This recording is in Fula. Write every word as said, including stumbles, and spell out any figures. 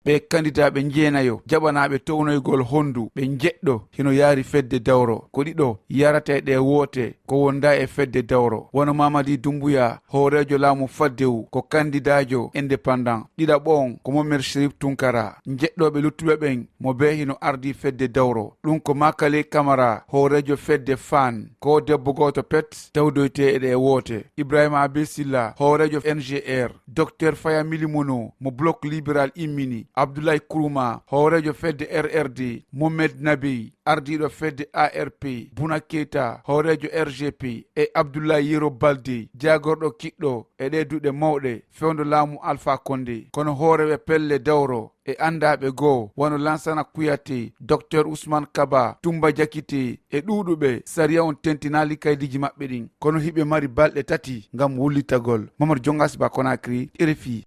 Ɓe kandidaaɓe njeenayo jaɓanaaɓe townoygol hondu ɓe njeɗɗo hino yaari fedde dawro. Ko ɗiɗo yarata e ɗee woote ko wonda e fedde dawro. Wano Mamadi Dumbuya, hooreejo laamu faddewu, ko kandidaajo indépendant. Ɗiɗaɓo on ko Mohamed Sherif Tunkara. Njeɗɗooɓe luttuɓe ɓen mo bee hino ardii fedde dawro. Ɗum ko Makale Kamara, hooreejo fedde Faan. Ko debbo gooto pet tawdoyte e ɗee woote. Ibrahima Abe Silla, hooreejo N G R. Docteur Faya Milimono mo Bloc Libéral immini. Abdoulaye Kourouma, hooreejo fedde R R D. Mohamed Nabi, ardiiɗo fedde A R P. Buna Keita, hooreejo R G P. E Abdoulaye Yero Balde, jaagorɗo kiɗɗo e ɗee duɗe mawɗe fewndo laamu Alpha Condé. Kono hooreeɓe pelle dawro e anndaaɓe goo wano Lansana Kouyaté, Docteur Ousmane Kaba, Toumba Diakité e ɗuuɗuɓe, sariya on tentinaali kaydiiji maɓɓe ɗin. Kono hiɓe mari balɗe tati ngam wullitagol. Mamadou Jongas Ba, Conakry, R F I.